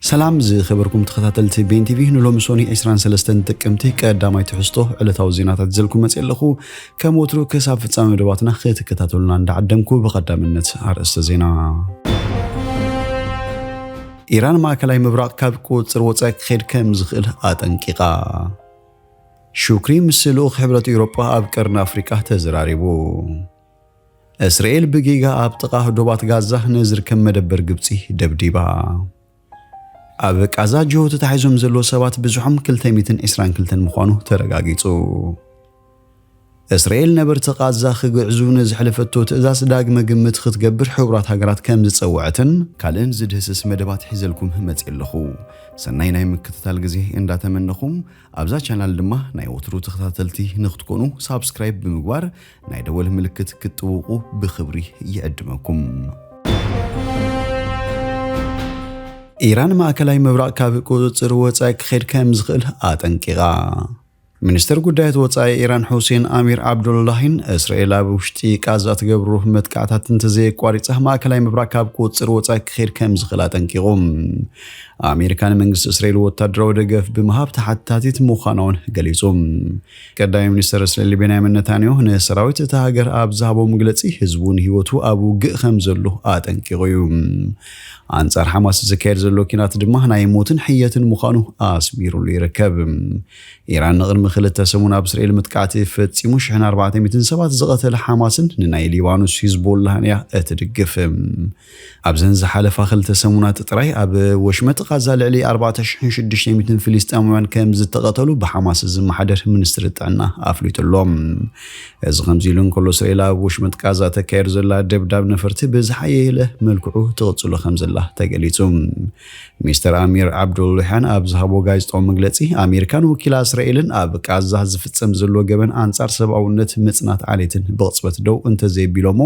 ሰላም ዝኸበርኩም ተኸታተልቲ ቤን ቲቪ፣ ንሎሚ ሶኒ ዕስራን ሰለስተን ጥቅምቲ ቀዳማይ ትሕዝቶ ዕለታዊ ዜናታት ዘልኩም መጽእ ኣለኹ። ከም ወትሩ ክሳብ ፍጻመ መደባትና ክትከታተሉና እንዳዓደምኩ፣ ብቐዳምነት ኣርእስተ ዜና። ኢራን ማእከላይ ምብራቕ ካብ ቁጽር ወጻኢ ክኸይድ ከም ዝኽእል ኣጠንቂቓ። ሹክሪ ምስ ልኡኽ ሕብረት ኤውሮጳ ኣብ ቀርኒ ኣፍሪቃ ተዘራሪቡ። እስራኤል ብጌጋ ኣብ ጥቓ ዶባት ጋዛ ንዝርከብ መደበር ግብጺ ደብዲባ። ኣብ ቃዛ ጅሆ ተታሒዞም ዘለዉ ሰባት ብዝሖም ክልተ ሚእትን ዕስራን ክልተን ምዃኑ ተረጋጊጹ። እስራኤል ነበርቲ ቃዛ ክግዕዙ ንዝሕለፈቶ ትእዛዝ ዳግመ ግምት ክትገብር ሕቡራት ሃገራት ከም ዝጸውዐትን ካልእን ዝድህስስ መደባት ሒዘልኩም መጽእ ኣለኹ። ሰናይ ናይ ምክትታል ግዜ እንዳተመነኹም፣ ኣብዛ ቻናል ድማ ናይ ወትሩ ተኸታተልቲ ንክትኮኑ ሳብስክራይብ ብምግባር ናይ ደወል ምልክት ክትጥውቑ ብኽብሪ ይዕድመኩም። ኢራን ማእከላይ ምብራቕ ካብ ቁጽጽር ወጻኢ ክኸይድ ከም ዝኽእል ኣጠንቂቓ። ሚኒስተር ጉዳያት ወጻኢ ኢራን ሑሴን ኣሚር ዓብዱላሂን እስራኤል ኣብ ውሽጢ ቃዛ ትገብሮ መጥቃዕታት እንተዘየቋሪጻ ማእከላይ ምብራቕ ካብ ቁጽጽር ወጻኢ ክኸይድ ከም ዝኽእል ኣጠንቂቑ። ኣሜሪካ ንመንግስቲ እስራኤል ወታደራዊ ደገፍ ብምሃብ ተሓታቲት ምዃና እውን ገሊጹ። ቀዳማይ ሚኒስተር እስራኤል ቤንያሚን ነታንያሁ ንሰራዊት እታ ሃገር ኣብ ዝሃቦ መግለጺ ህዝቡ ንህይወቱ ኣብ ውግእ ከም ዘሎ ኣጠንቂቑ እዩ። ኣንጻር ሓማስ ዝካየድ ዘሎ ኪናት ድማ ናይ ሞትን ሕየትን ምዃኑ ኣስሚሩሉ ይርከብ። ኢራን ንቕድሚ ክልተ ሰሙን ኣብ እስራኤል መጥቃዕቲ ፈጺሙ ሽሕን ኣርባዕተ ሚእትን ሰባት ዝቐተለ ሓማስን ንናይ ሊባኖስ ሂዝቦላህን እያ እትድግፍ። ኣብዘን ዝሓለፋ ክልተ ሰሙናት ጥራይ ኣብ ወሽመጥ ቃዛ ልዕሊ ኣርባዕተ ሽሕን ሽዱሽተ ሚእትን ፍልስጤማውያን ከም ዝተቐተሉ ብሓማስ ዝመሓደር ሚኒስትሪ ጥዕና ኣፍሊጡ ኣሎ። እዚ ከምዚ ኢሉ እንከሎ፣ እስራኤል ኣብ ወሽመጥ ቃዛ ተካየድ ዘላ ደብዳብ ነፈርቲ ብዝሓየለ መልክዑ ትቕጽሎ ከም ዘላ ተገሊጹ። ሚስተር ኣሚር ዓብዱልውሓን ኣብ ዝሃቦ ጋዜጣዊ መግለጺ፣ ኣሜሪካን ወኪላ እስራኤልን ኣብ ቃዛ ዝፍጸም ዘሎ ገበን ኣንጻር ሰብኣውነት ምጽናት ዓሌትን ብቕጽበት ደው እንተዘየቢሎሞ፣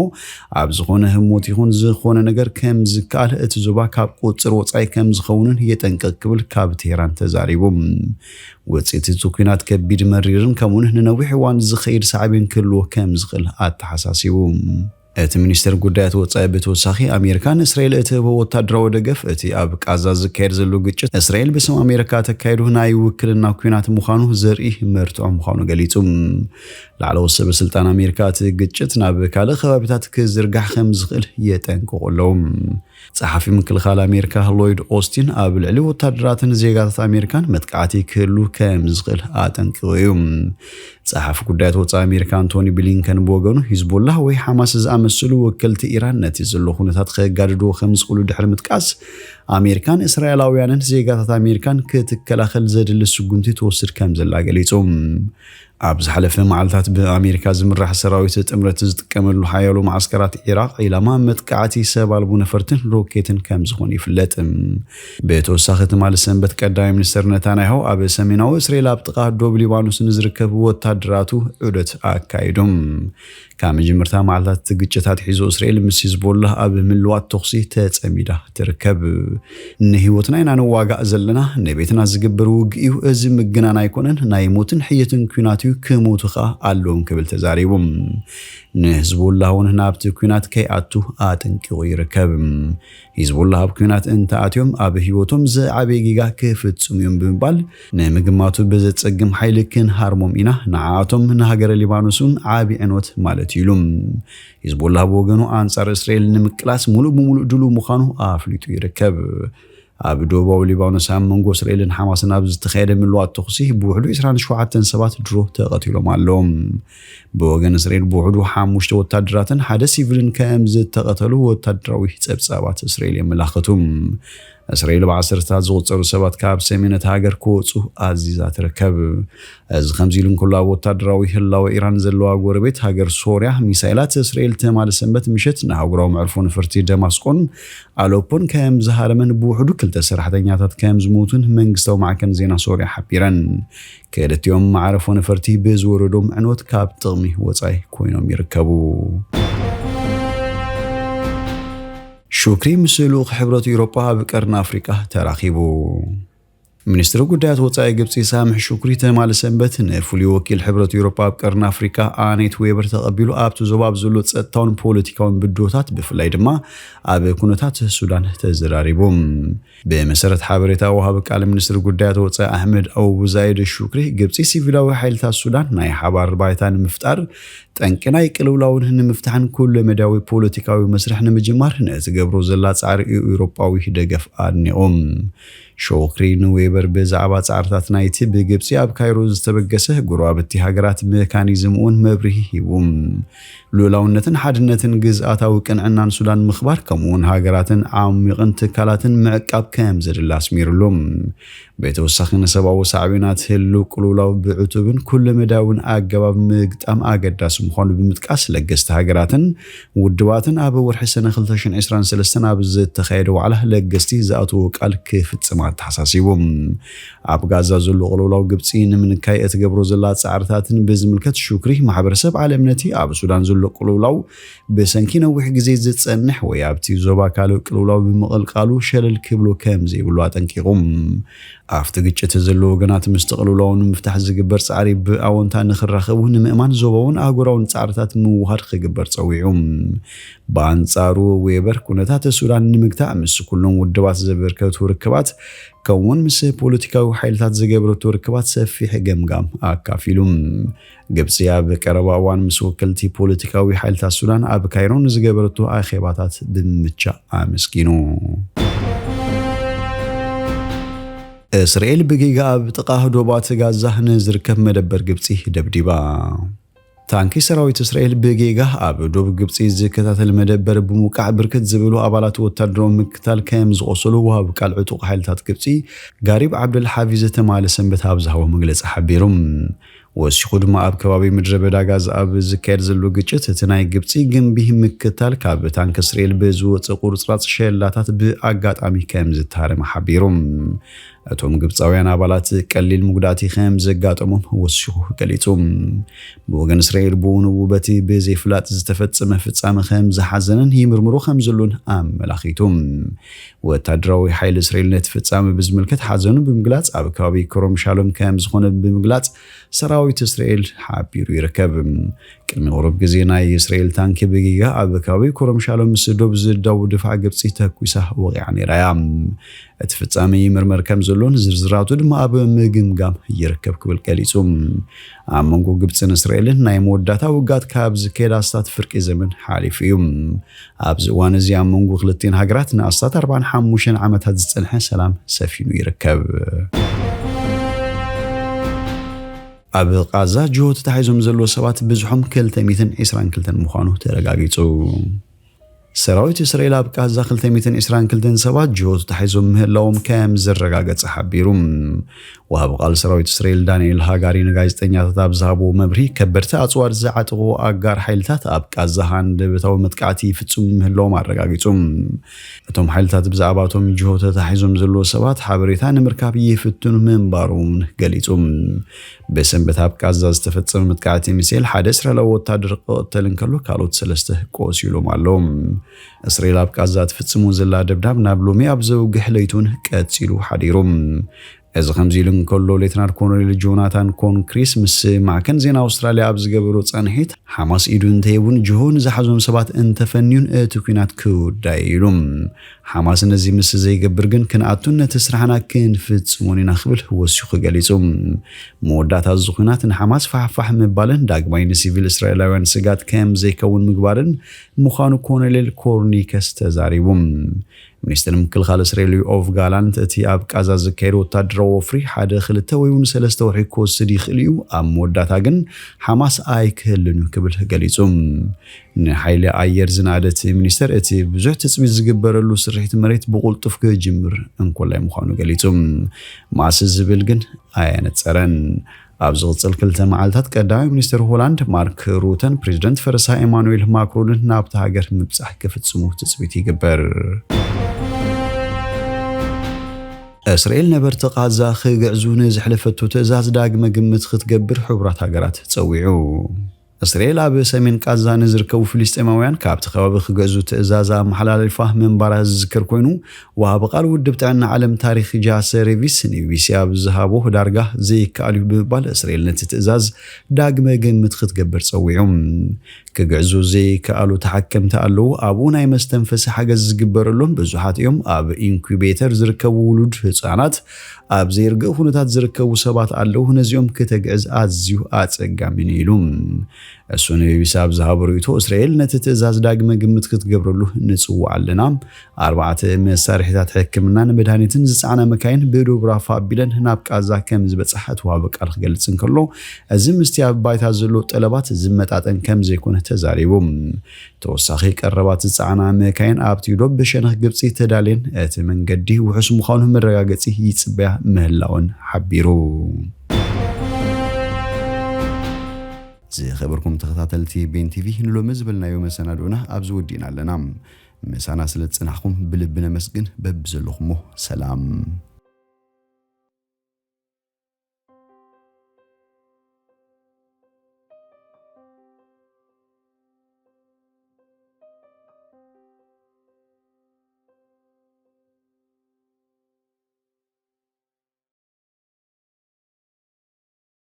ኣብ ዝኾነ ህሞት ይኹን ዝኾነ ነገር ከም ዝከኣል፣ እቲ ዞባ ካብ ቁጽር ወጻኢ ከም ዝኸውንን የጠንቅቕ ክብል ካብ ቴህራን ተዛሪቡ። ውጽኢት እቲ ኲናት ከቢድ መሪርን ከምኡውን ንነዊሕ እዋን ዝኸይድ ሳዕቤን ክህልዎ ከም ዝኽእል ኣተሓሳሲቡ። እቲ ሚኒስተር ጉዳያት ወጻኢ ብተወሳኺ፣ ኣሜሪካ ንእስራኤል እትህቦ ወታደራዊ ደገፍ እቲ ኣብ ቃዛ ዝካየድ ዘሎ ግጭት እስራኤል ብስም ኣሜሪካ ተካይዶ ናይ ውክልና ኲናት ምዃኑ ዘርኢ መርትዖ ምዃኑ ገሊጹ። ላዕለዎት ሰበ ስልጣን ኣሜሪካ እቲ ግጭት ናብ ካልእ ከባቢታት ክዝርጋሕ ከም ዝኽእል የጠንቅቑ ኣለዉ። ጸሓፊ ምክልኻል ኣሜሪካ ሎይድ ኦስቲን ኣብ ልዕሊ ወታደራትን ዜጋታት ኣሜሪካን መጥቃዕቲ ክህሉ ከም ዝኽእል ኣጠንቂቑ እዩ። ጸሓፊ ጉዳያት ወጻኢ ኣሜሪካ ኣንቶኒ ብሊንከን ብወገኑ፣ ሂዝቦላህ ወይ ሓማስ ዝኣመሰሉ ወከልቲ ኢራን ነቲ ዘሎ ኩነታት ከጋድድዎ ከም ዝኽእሉ ድሕሪ ምጥቃስ፣ ኣሜሪካን እስራኤላውያንን ዜጋታት ኣሜሪካን ክትከላኸል ዘድሊ ስጉምቲ ትወስድ ከም ዘላ ገሊጹ። ኣብ ዝሓለፈ መዓልታት ብኣሜሪካ ዝምራሕ ሰራዊት ጥምረት ዝጥቀመሉ ሓያሎ መዓስከራት ዒራቕ ዒላማ መጥቃዕቲ ሰብ ኣልቦ ነፈርትን ሮኬትን ከም ዝኾነ ይፍለጥ። ብተወሳኺ፣ ትማሊ ሰንበት ቀዳማይ ሚኒስተር ነታንያሁ ኣብ ሰሜናዊ እስራኤል ኣብ ጥቓ ዶብ ሊባኖስ ንዝርከብ ወታደራቱ ዑደት ኣካይዶም። ካብ መጀመርታ መዓልታት እቲ ግጭት ኣትሒዙ፣ እስራኤል ምስ ሂዝቦላህ ኣብ ምልዋጥ ተኹሲ ተጸሚዳ ትርከብ። "ንህይወትና ኢና ንዋጋእ ዘለና፣ ንቤትና ዝግበር ውግእ እዩ፣ እዚ ምግናን ኣይኮነን፣ ናይ ሞትን ሕየትን ኲናት እዩ፣ ክሞቱ ኸኣ ኣለዎም" ክብል ተዛሪቡ። ንህዝቡላህ እውን ናብቲ ኲናት ከይኣቱ ኣጠንቂቑ ይርከብ። ሂዝቡላህ ኣብ ኲናት እንተኣትዮም ኣብ ህይወቶም ዝዓበየ ጌጋ ክፍጽሙ እዮም ብምባል፣ ንምግማቱ ብዘጸግም ሓይሊ ክንሃርሞም ኢና፣ ንዓኣቶም ንሃገረ ሊባኖስ እውን ዓቢ ዕንወት ማለት እዩ ኢሉ። ሂዝቦላህ ብወገኑ ኣንጻር እስራኤል ንምቅላስ ሙሉእ ብሙሉእ ድሉው ምዃኑ ኣፍሊጡ ይርከብ። ኣብ ደቡባዊ ሊባኖስ ኣብ መንጎ እስራኤልን ሓማስን ኣብ ዝተኻየደ ምልዋጥ ተኹሲ ብውሕዱ ዕስራን ሸውዓተን ሰባት ድሮ ተቐቲሎም ኣለዉ። ብወገን እስራኤል ብውሕዱ ሓሙሽተ ወታደራትን ሓደ ሲቪልን ከም ዝተቐተሉ ወታደራዊ ጸብጻባት እስራኤል የመላኽቱ። እስራኤል ብዓሰርታት ዝቑጸሩ ሰባት ካብ ሰሜን እታ ሃገር ክወጹ ኣዚዛ ትርከብ። እዚ ከምዚ ኢሉ እንከሎ፣ ኣብ ወታደራዊ ህላወ ኢራን ዘለዋ ጎረቤት ሃገር ሶርያ፣ ሚሳይላት እስራኤል ትማሊ ሰንበት ምሸት ንኣህጉራዊ መዕርፎ ነፈርቲ ደማስቆን ኣለፖን ከም ዝሃረመን ብውሕዱ ክልተ ሰራሕተኛታት ከም ዝሞቱን መንግስታዊ ማዕከን ዜና ሶርያ ሓቢረን። ክልቲኦም መዕርፎ ነፈርቲ ብዝወረዶም ዕንወት ካብ ጥቕሚ ወጻኢ ኮይኖም ይርከቡ። ሹክሪ ምስ ልኡኽ ሕብረት ኤውሮጳ ኣብ ቀርኒ ኣፍሪቃ ተራኺቡ። ሚኒስትሪ ጉዳያት ወጻኢ ግብጺ ሳምሕ ሹክሪ ትማሊ ሰንበት ንፍሉይ ወኪል ሕብረት ኤውሮጳ ኣብ ቀርኒ ኣፍሪቃ ኣኔት ዌበር ተቐቢሉ ኣብቲ ዞባ ኣብ ዘሎ ጸጥታውን ፖለቲካውን ብድሆታት፣ ብፍላይ ድማ ኣብ ኩነታት ሱዳን ተዘራሪቡ። ብመሰረት ሓበሬታ ወሃቢ ቃል ሚኒስትሪ ጉዳያት ወጻኢ ኣሕመድ ኣቡ ዛይድ ሹክሪ፣ ግብጺ ሲቪላዊ ሓይልታት ሱዳን ናይ ሓባር ባይታ ንምፍጣር፣ ጠንቂ ናይ ቅልውላውን ንምፍታሕን ኩለ መዳያዊ ፖለቲካዊ መስርሕ ንምጅማር ንእትገብሮ ዘላ ጻዕሪ ኤውሮጳዊ ደገፍ ኣድኒቑ። ሾክሪ ንዌበር ብዛዕባ ጻዕርታት ናይቲ ብግብጺ ኣብ ካይሮ ዝተበገሰ ጎረባብቲ ሃገራት ሜካኒዝም እውን መብርሂ ሂቡ። ልኡላውነትን ሓድነትን ግዝኣታዊ ቅንዕናን ሱዳን ምኽባር፣ ከምኡውን ሃገራትን ዓሚቕን ትካላትን ምዕቃብ ከም ዘድሊ ኣስሚሩሉ። ብተወሳኺ፣ ንሰብኣዊ ሳዕቤናት ህልው ቅልውላው ብዕቱብን ኩለመዳያውን ኣገባብ ምግጣም ኣገዳሲ ምዃኑ ብምጥቃስ፣ ለገስቲ ሃገራትን ውድባትን ኣብ ወርሒ ሰነ ክልተ ሽሕን ዕስራን ሰለስተን ኣብ ዝተኻየደ ዋዕላ ለገስቲ ዝኣትዎ ቃል ክፍጽም ኣተሓሳሲቡ። ኣብ ጋዛ ዘሎ ቅልውላው ግብጺ ንምንካይ እትገብሮ ዘላ ጻዕርታትን ብዝምልከት ሹክሪ፣ ማሕበረሰብ ዓለም ነቲ ኣብ ሱዳን ዘሎ ቅልውላው ብሰንኪ ነዊሕ ግዜ ዝጸንሕ ወይ ኣብቲ ዞባ ካልእ ቅልውላው ብምቕልቃሉ ሸለል ክብሎ ከም ዘይብሉ ኣጠንቂቑ። ኣብቲ ግጭት ዘለዉ ወገናት ምስቲ ቅልውላው ንምፍታሕ ዝግበር ጻዕሪ ብኣወንታ ንኽራኸቡ ንምእማን ዞባውን ኣህጉራውን ጻዕርታት ምውሃድ ክግበር ጸዊዑ። ብኣንጻሩ፣ ዌበር ኩነታት ሱዳን ንምግታእ ምስ ኩሎም ውድባት ዘበርከቱ ርክባት፣ ከምኡውን ምስ ፖለቲካዊ ሓይልታት ዝገበረቶ ርክባት ሰፊሕ ገምጋም ኣካፊሉ። ግብጺ ኣብ ቀረባ እዋን ምስ ወከልቲ ፖለቲካዊ ሓይልታት ሱዳን ኣብ ካይሮ ንዝገበረቶ ኣኼባታት ብምቻ ኣመስጊኑ። እስራኤል ብጌጋ ኣብ ጥቓ ዶባት ጋዛ ንዝርከብ መደበር ግብጺ ደብዲባ። ታንኪ ሰራዊት እስራኤል ብጌጋ ኣብ ዶብ ግብጺ ዝከታተል መደበር ብምውቃዕ፣ ብርክት ዝበሉ ኣባላት ወታደራዊ ምክታል ከም ዝቖሰሉ ወሃቢ ቃል ዕጡቕ ሓይልታት ግብጺ ጋሪብ ዓብደል ሓፊዝ ትማሊ ሰንበት ኣብ ዝሃቦ መግለጺ ሓቢሩ። ወሲኹ ድማ፣ ኣብ ከባቢ ምድረ በዳ ጋዛ ኣብ ዝካየድ ዘሎ ግጭት፣ እቲ ናይ ግብጺ ግንቢ ምክታል ካብ ታንኪ እስራኤል ብዝወጽእ ቁርጽራጽ ሸላታት ብኣጋጣሚ ከም ዝተሃረመ ሓቢሩ። እቶም ግብጻውያን ኣባላት ቀሊል መጉዳእቲ ከም ዘጋጠሞም ወሲኹ ገሊጹ። ብወገን እስራኤል፣ ብኡ ንብኡ በቲ ብዘይፍላጥ ዝተፈጸመ ፍጻመ ከም ዝሓዘነን ይምርምሮ ከም ዘሎን ኣመላኺቱ። ወታደራዊ ሓይሊ እስራኤል ነቲ ፍጻመ ብዝምልከት ሓዘኑ ብምግላጽ፣ ኣብ ከባቢ ከረም ሻሎም ከም ዝኾነ ብምግላጽ ሰራዊት እስራኤል ሓቢሩ ይርከብ። ቅድሚ ቁሩብ ግዜ፣ ናይ እስራኤል ታንኪ ብጌጋ ኣብ ከባቢ ከረም ሻሎም ምስ ዶብ ዝዳወብ ድፋዕ ግብጺ ተኲሳ ወቒዓ ነይራ እያ። እቲ ፍጻመ ይምርመር ከም ዘሎን ዝርዝራቱ ድማ ኣብ ምግምጋም ይርከብ ክብል ገሊጹ። ኣብ መንጎ ግብጽን እስራኤልን ናይ መወዳእታ ውግኣት ካብ ዝካየድ ኣስታት ፍርቂ ዘመን ሓሊፉ እዩ። ኣብዚ እዋን እዚ፣ ኣብ መንጎ ክልቲኤን ሃገራት ንኣስታት ኣርባዓን ሓሙሽተን ዓመታት ዝጸንሐ ሰላም ሰፊኑ ይርከብ። ኣብ ቃዛ ጅሆ ተታሒዞም ዘለዉ ሰባት ብዝሖም ክልተ ሚእትን ዕስራን ክልተን ምዃኑ ተረጋጊጹ። ሰራዊት እስራኤል ኣብ ቃዛ ክልተ ሚእትን ዕስራን ክልተን ሰባት ጅሆ ተታሒዞም ምህላዎም ከም ዘረጋገጸ ሓቢሩ። ወሃቢ ቃል ሰራዊት እስራኤል ዳንኤል ሃጋሪ ንጋዜጠኛታት ኣብ ዝሃብዎ መብርሂ፣ ከበድቲ ኣጽዋር ዝዓጠቑ ኣጋር ሓይልታት ኣብ ቃዛ ሃንደበታዊ መጥቃዕቲ ይፍጽሙ ምህላዎም ኣረጋጊጹ። እቶም ሓይልታት ብዛዕባ እቶም ጅሆ ተታሒዞም ዘለዉ ሰባት ሓበሬታ ንምርካብ ይፍትኑ ምንባሮም እውን ገሊጹ። ብሰንበት ኣብ ቃዛ ዝተፈጸመ መጥቃዕቲ ሚሳኤል ሓደ እስራኤላዊ ወታደር ክቕተል እንከሎ፣ ካልኦት ሰለስተ ቆሲሎም ኣለዉ። እስራኤል ኣብ ቃዛ ትፍጽሞ ዘላ ደብዳብ ናብ ሎሚ ኣብ ዘውግሕ ለይቱን ቀጺሉ ሓዲሩ። እዚ ከምዚ ኢሉ እንከሎ፣ ሌተናል ኮሎኔል ጆናታን ኮንክሪስ ምስ ማዕከን ዜና ኣውስትራልያ ኣብ ዝገበሮ ጻንሒት፣ ሓማስ ኢዱ እንተሂቡን ጅሆ ንዝሓዞም ሰባት እንተፈንዩን እቲ ኲናት ክውዳእ ኢሉ። ሓማስ ነዚ ምስ ዘይገብር ግን ክንኣቱን ነቲ ስራሕና ክንፍጽሞን ኢና ክብል ወሲኹ ገሊጹ። መወዳእታ እዚ ኲናት ንሓማስ ፋሕፋሕ ምባልን ዳግማይ ንሲቪል እስራኤላውያን ስጋት ከም ዘይከውን ምግባርን ምዃኑ ኮሎኔል ኮርኒከስ ተዛሪቡ። ሚኒስትር ምክልኻል እስራኤል ዮኣቭ ጋላንት፣ እቲ ኣብ ቃዛ ዝካየድ ወታደራዊ ወፍሪ ሓደ፣ ክልተ ወይ እውን ሰለስተ ወርሒ ክወስድ ይኽእል እዩ፣ ኣብ መወዳእታ ግን ሓማስ ኣይክህልን እዩ ክብል ገሊጹ። ንሓይሊ ኣየር ዝነኣደ እቲ ሚኒስተር፣ እቲ ብዙሕ ትጽቢት ዝግበረሉ ስርሒት መሬት ብቕልጡፍ ክጅምር እንኮላይ ምዃኑ ገሊጹ። መዓስ ዝብል ግን ኣየነጸረን። ኣብ ዝቕጽል ክልተ መዓልታት፣ ቀዳማይ ሚኒስተር ሆላንድ ማርክ ሩተን ፕሬዚደንት ፈረንሳ ኤማኑኤል ማክሮንን ናብታ ሃገር ምብጻሕ ክፍጽሙ ትጽቢት ይግበር። እስራኤል ነበርቲ ቃዛ ክግዕዙ ንዘሕለፈቶ ትእዛዝ ዳግመ ግምት ክትገብር ሕቡራት ሃገራት ጸዊዑ። እስራኤል ኣብ ሰሜን ቃዛ ንዝርከቡ ፍልስጤማውያን ካብቲ ከባቢ ክገዙ ትእዛዝ ኣመሓላሊፋ ምንባራ ዝዝከር ኮይኑ፣ ወሃቢ ቃል ውድብ ጥዕና ዓለም ታሪክ ጃሰር ሬቪስ ንቢቢሲ ኣብ ዝሃቦ፣ ዳርጋ ዘይከኣል እዩ ብምባል እስራኤል ነቲ ትእዛዝ ዳግመ ግምት ክትገብር ጸዊዑ። ክግዕዙ ዘይከኣሉ ተሓከምቲ ኣለዉ፣ ኣብኡ ናይ መስተንፈሲ ሓገዝ ዝግበረሎም ብዙሓት እዮም። ኣብ ኢንኩቤተር ዝርከቡ ውሉድ ህጻናት፣ ኣብ ዘይርግእ ኩነታት ዝርከቡ ሰባት ኣለዉ፣ ነዚኦም ክተግዕዝ ኣዝዩ ኣጸጋሚ እዩ ኢሉ። እሱ ንቢቢሲ ኣብ ዝሃቦ ርእይቶ፣ እስራኤል ነቲ ትእዛዝ ዳግመ ግምት ክትገብረሉ ንጽውዕ ኣለና። ኣርባዕተ መሳርሒታት ሕክምናን መድሃኒትን ዝጸዓና መካይን ብደቡብ ራፋ ኣቢለን ናብ ቃዛ ከም ዝበጽሓ እቲ ወሃቢ ቃል ክገልጽ እንከሎ፣ እዚ ምስቲ ኣብ ባይታ ዘሎ ጠለባት ዝመጣጠን ከም ዘይኮነ ተዛሪቡ። ተወሳኺ ቀረባት ዝጸዓና መካይን ኣብቲ ዶብ ብሸነኽ ግብጺ ተዳልየን እቲ መንገዲ ውሑስ ምዃኑ መረጋገጺ ይጽበያ ምህላውን ሓቢሩ። ዝኸበርኩም ተኸታተልቲ ቤን ቲቪ፣ ንሎሚ ዝበልናዮ መሰናድኦና ኣብዚ ወዲእና ኣለና። ምሳና ስለ ዝጸናሕኩም ብልቢ ነመስግን። በብዘለኹሞ ሰላም።